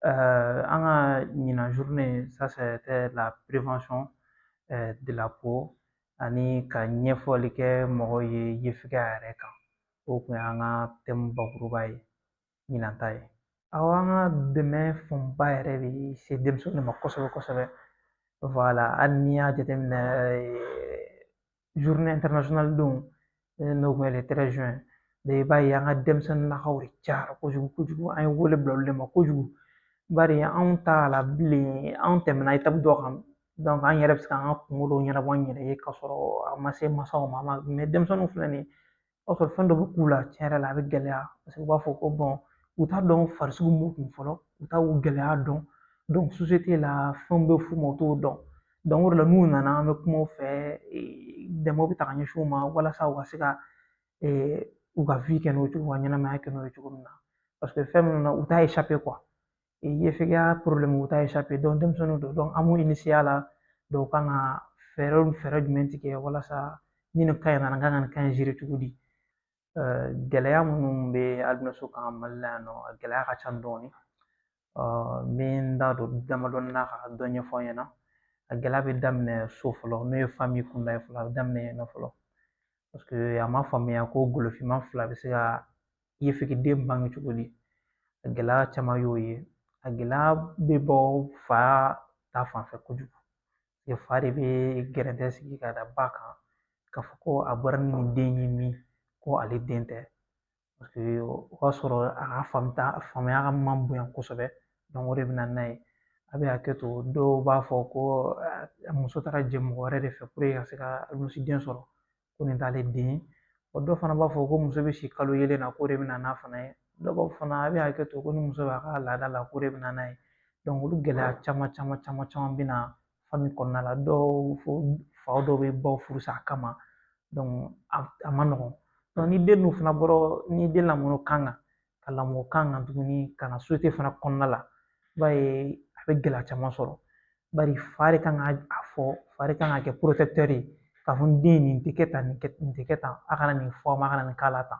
An ka ɲinan journée, ça c'était la prévention de la peau ani ka ɲɛfɔli kɛ mɔgɔw ye yefegɛ yɛrɛ kan. O kun y'an ka thème bakuruba ye ɲinan ta ye. Awɔ, an ka dɛmɛ fanba yɛrɛ bɛ se denmisɛnninw ma kosɛbɛ kosɛbɛ. Voilà, hali n'i y'a jateminɛ, journée internationale don, n'o kun ye le 13 juin, i b'a ye an ka denmisɛnninnakaw de cayara kojugu kojugu. An ye wele bila olu de ma kojugu, bari anw t'a la bilen, anw tɛmɛna étape dɔ kan. An yɛrɛ bɛ se k'an ka kungo dɔw ɲɛnabɔ an yɛrɛ ye ka sɔrɔ a ma se masaw ma. Mais denmisɛnninw filɛ nin ye, i b'a sɔrɔ fɛn dɔ bɛ k'u la, tiɲɛ yɛrɛ la, a bɛ gɛlɛya, parce que u b'a fɔ ko bon, u t'a dɔn farisugu b'u kun fɔlɔ, u t'a gɛlɛya dɔn. Société la, fɛnw bɛ f'u ma, u t'o dɔn. O de la, n'u nana, an bɛ kuma u fɛ, dɛmɛw bɛ ta ka ɲɛsin u ma walasa u ka se ka u ka vie kɛ n'o ye cogo, u ka ɲɛnamaya kɛ n'o ye cogo min na, parce que fɛn minnu na, u t'a échapper quoi. Yefegɛya problème, u t'a échapper. Denmisɛnninw don, an b'u initier a la. Dɔw kan ka fɛɛrɛ jumɛn tigɛ walasa ni nin cas in nana, n kan ka nin cas in gérer cogo di? Gɛlɛya minnu bɛ albinos kan Mali la yan nɔ, a gɛlɛya ka ca dɔɔnin. N bɛ n da don damadɔni na ka dɔ ɲɛfɔ aw ɲɛna. A gɛlɛya bɛ daminɛ so fɔlɔ, n'o ye famille kunda ye fɔlɔ. A bɛ daminɛ yen nɔ fɔlɔ, parce que a ma faamuya ko golofinman fila bɛ se ka yefegeden bange cogo di. A gɛlɛya caman y'o ye. A gɛlɛya bɛ bɔ fa ta fanfɛ kojugu. Fa de bɛ gɛrɛntɛ sigi ka da ba kan k'a fɔ ko a bɔra ni nin den ye min ko ale den tɛ, parce que o b'a sɔrɔ a ka faamuya ka man bonya kosɛbɛ. O de bɛ na n'a ye. A bɛ hakɛ to, dɔw b'a fɔ ko muso taara jɛ mɔgɔ wɛrɛ de fɛ ka se ka den sɔrɔ, ko nin t'ale den ye. Dɔw fana b'a fɔ ko muso bɛ si kalo yelen na, k'o de bɛ na n'a fana ye. Dɔw b'a fɔ fana, a bɛ hakɛ to, ko ni muso b'a ka laada la, k'o de bɛ na n'a ye. Olu gɛlɛya caman caman caman caman bɛ na famille kɔnɔna la. Dɔw fo fa dɔw bɛ baw furu sa a kama. A ma nɔgɔn. Ni den dun fana bɔra, ni den lamɔn'o kan kan, ka lamɔ kan kan tuguni ka na société fana kɔnɔna la, i b'a ye a bɛ gɛlɛya caman sɔrɔ, bari fa de kan ka a fɔ, fa de kan ka kɛ protecteur ye k'a fɔ n den, nin tɛ kɛ tan, nin tɛ kɛ tan, a kana nin fɔ a ma, a kana nin k'a la tan.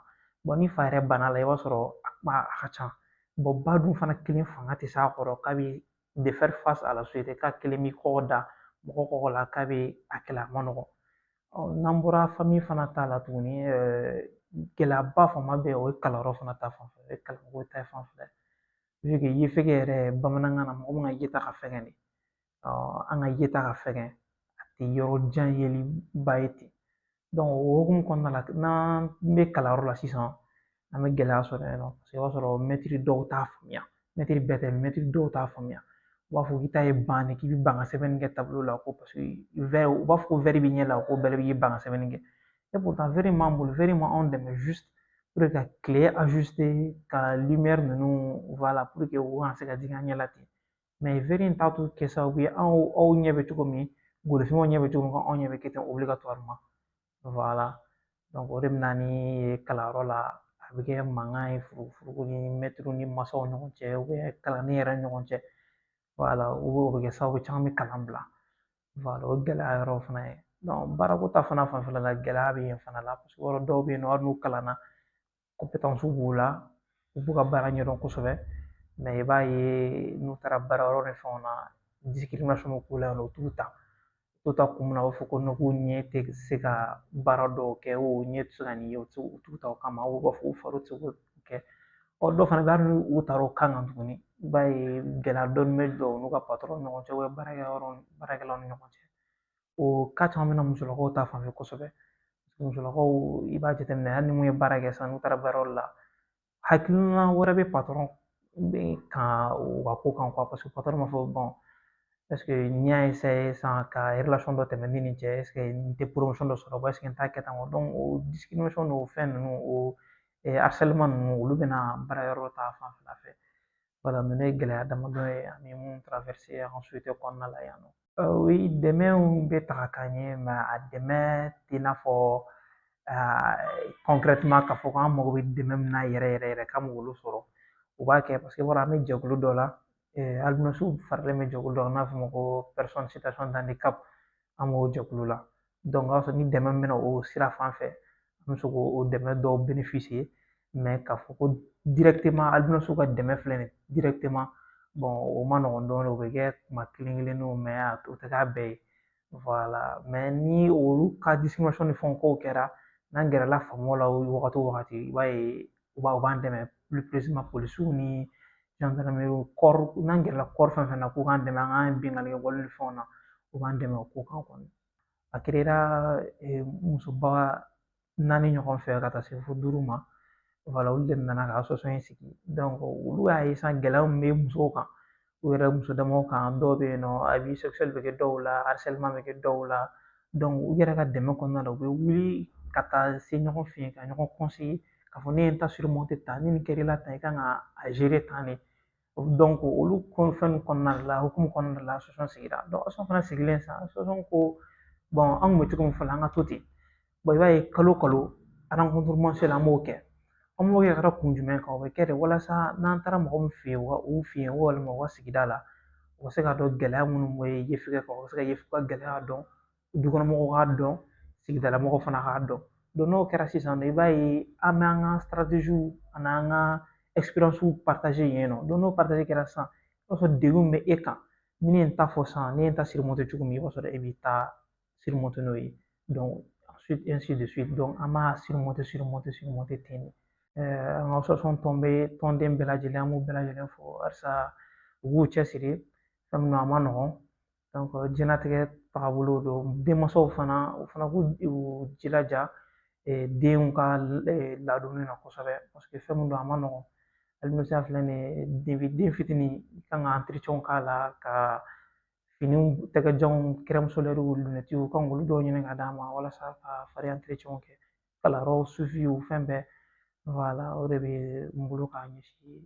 Ni fa yɛrɛ banna la, i b'a sɔrɔ a kuma a ka ca. Ba dun fana kelen fanga tɛ s'a kɔrɔ k'a bɛ de faire face à la société, k'a kelen b'i kɔkɔ da mɔgɔ kɔkɔ la k'a bɛ a kɛlɛ, a ma nɔgɔn. N'an bɔra famille fana ta la tuguni, gɛlɛyaba fanba bɛ yen, o ye kalanyɔrɔ fana ta fanfɛ, o ye kalanko ta fanfɛ ye. Vu que yefege yɛrɛ, bamanankan na, mɔgɔ min ka yeta ka fɛgɛn de, an ka yeta ka fɛgɛn, a tɛ yɔrɔ jan yeli ba ye ten. O hokumu kɔnɔna la, n'an bɛ kalanyɔrɔ la sisan, an bɛ gɛlɛya sɔrɔ yen nɔ, parce que i b'a sɔrɔ mɛtiri dɔw t'a faamuya, mɛtiri bɛɛ tɛ, mɛtiri dɔw t'a faamuya. U b'a fɔ k'i ta ye ban de, k'i bɛ ban ka sɛbɛnni kɛ tableau la, ko parce que u b'a fɔ ko verre b'i ɲɛ la, ko bɛɛ b'i ban ka sɛbɛnni kɛ. Et pourtant verre m'an bolo, verre ma anw dɛmɛ juste pour ka tile ajuster, ka lumière ninnu, voilà, pour que u kana se ka digi an ɲɛ la ten. Mais verre in t'a to kɛ sababu ye anw aw ɲɛ bɛ cogo min, golofinmanw ɲɛ bɛ cogo min, ko anw ɲɛ bɛ kɛ ten obligatoirement. Voilà, donc o de bɛ na ni kalanyɔrɔ la a bɛ kɛ mankan ye, furugufurugu ni mɛtiriw ni masaw ɲɔgɔn cɛ, kalanden yɛrɛ ni ɲɔgɔn cɛ. Voilà, o bɛ kɛ sababu caman bɛ kalan bila. Voilà, o gɛlɛya yɔrɔ fana ye. Baarako ta fana fanfɛla la, gɛlɛya bɛ yen fana la, parce que yɔrɔ dɔw bɛ yen nɔ, hali n'u kalanna, compétence b'u la, u b'u ka baara ɲɛdɔn kosɛbɛ, mais i b'a ye n'u taara baarayɔrɔ ni fɛnw na, discrimination bɛ k'u la yen nɔ, u t'u ta. U t'u ta kun min na, u b'a fɔ ko k'u ɲɛ tɛ se ka baara dɔw kɛ, u ɲɛ tɛ se ka nin ye, u t'u ta o kama, u b'a fɔ u fari tɛ se k'o kɛ. Dɔw fana bɛ, hali n'u taara o kan kan tuguni, i b'a ye gɛlɛya dɔɔni bɛ don u n'u ka patɔrɔn ni ɲɔgɔn cɛ, baarakɛyɔrɔ baarakɛlaw ni ɲɔgɔn cɛ. O cas caman bɛ na musolakaw ta fanfɛ kosɛbɛ. Musolakaw, i b'a jateminɛ, hali ni mun ye baara kɛ sisan, n'u taara baarayɔrɔ la, hakilina wɛrɛ bɛ patɔrɔn kan u ka ko kan, parce que patɔrɔn b'a fɔ bon, est ce que n'i y'a sisan ka relation dɔ tɛmɛ ni nin cɛ, est ce que n tɛ promotion dɔ sɔrɔ, est ce que n t'a kɛ tan? O discrimination n'o fɛn ninnu, o harcèlement ninnu, olu bɛna baarayɔrɔ ta fanfɛla fɛ. Voilà, ninnu ye gɛlɛya damadɔ ye an bɛ mun traverser an ka société kɔnɔna la yan nɔ. Oui, dɛmɛw bɛ taga ka ɲɛ, mais a dɛmɛ tɛ i n'a fɔ concrètement k'a fɔ k'an mago bɛ dɛmɛ min na yɛrɛ yɛrɛ yɛrɛ, k'an b'olu sɔrɔ. U b'a kɛ parce que b'a dɔn an bɛ jɛkulu dɔ la, albinosw faralen bɛ jɛkulu dɔ la n'a fɔ ma ko personne situation d'handicap, an b'o jɛkulu la. O b'a sɔrɔ ni dɛmɛ min bɛ na o sira fan fɛ, an bɛ se k'o dɛmɛ dɔw bénéficier, mais k'a fɔ ko directement albinosw ka dɛmɛ filɛ nin ye directement, O ma nɔgɔn dɔɔnin, o bɛ kɛ kuma kelen kelenninw, o tɛ k'a bɛɛ ye. Ni olu ka ni fɛnw kow kɛra, n'an gɛrɛla faamaw la o wagati o wagati, i b'a ye u b'an dɛmɛ, polisiw ni n'an gɛrɛla fɛn fɛn na k'u k'an dɛmɛ an ka binkanni kɛ wale ni fɛnw na, u b'an dɛmɛ o ko kan kɔni. A kɛra musoba naani ɲɔgɔn fɛ ka taa se fo duuru ma. Olu de nana ka in sigi. Olu y'a ye sisan gɛlɛya min bɛ musow kan, u yɛrɛ muso damaw kan, dɔw bɛ yen nɔ, abus sexuel bɛ kɛ dɔw la, harcèlement bɛ kɛ dɔw la. U yɛrɛ ka dɛmɛ kɔnɔna la, u bɛ wuli ka taa se ɲɔgɔn fɛ yen ka ɲɔgɔn k'a fɔ ne ye n ta tan, ni nin kɛr'i la tan, i kan ka a tan de. Olu fɛn kɔnɔna la, hukumu kɔnɔna la, sigira. Fana sigilen sisan, ko an kun bɛ cogo min fɔlɔ, an ka to ten. I b'a ye kalo kalo rencontre mensuel, an b'o kɛ. An b'o kɛ ka da kun jumɛn kan? O bɛ kɛ de walasa n'an taara mɔgɔ min fɛ yen, u fɛ yen walima u ka sigida la, u ka se k'a dɔn gɛlɛya minnu bɛ Yefege kan, u ka se ka Yefege ka gɛlɛya dɔn, dukɔnɔmɔgɔw k'a dɔn, sigidala mɔgɔw fana k'a dɔn. N'o kɛra sisan nɔ, i b'a ye an bɛ an ka an'an ka yen nɔ. N'o kɛra sisan, i b'a sɔrɔ degun bɛ e kan. Ni ne ye n ta fɔ sisan, ne ye n ta cogo min, i b'a sɔrɔ e b'i ta n'o ye. Ensuite, ainsi de suite. An b'a surmonter, surmonter, surmonter ten de. An ka association tɔn bɛ tɔnden bɛɛ lajɛlen, an b'u bɛɛ lajɛlen fo halisa u k'u cɛsiri. Fɛn min don, a ma nɔgɔn. Diɲɛlatigɛ tagabolo don. Denmansaw fana, u fana k'u jilaja denw ka ladonni na kosɛbɛ, paseke fɛn min don, a ma nɔgɔn. Hali filɛ nin ye, den fitinin, i kan ka entretien k'a la, ka finiw tɛgɛjanw, crème solaire, lunɛtiw, kan k'olu dɔw ɲini ka d'a ma walasa ka fari entretien kɛ, kalanyɔrɔw suivi, fɛn bɛɛ. O de bɛ n bolo k'a ɲɛsin.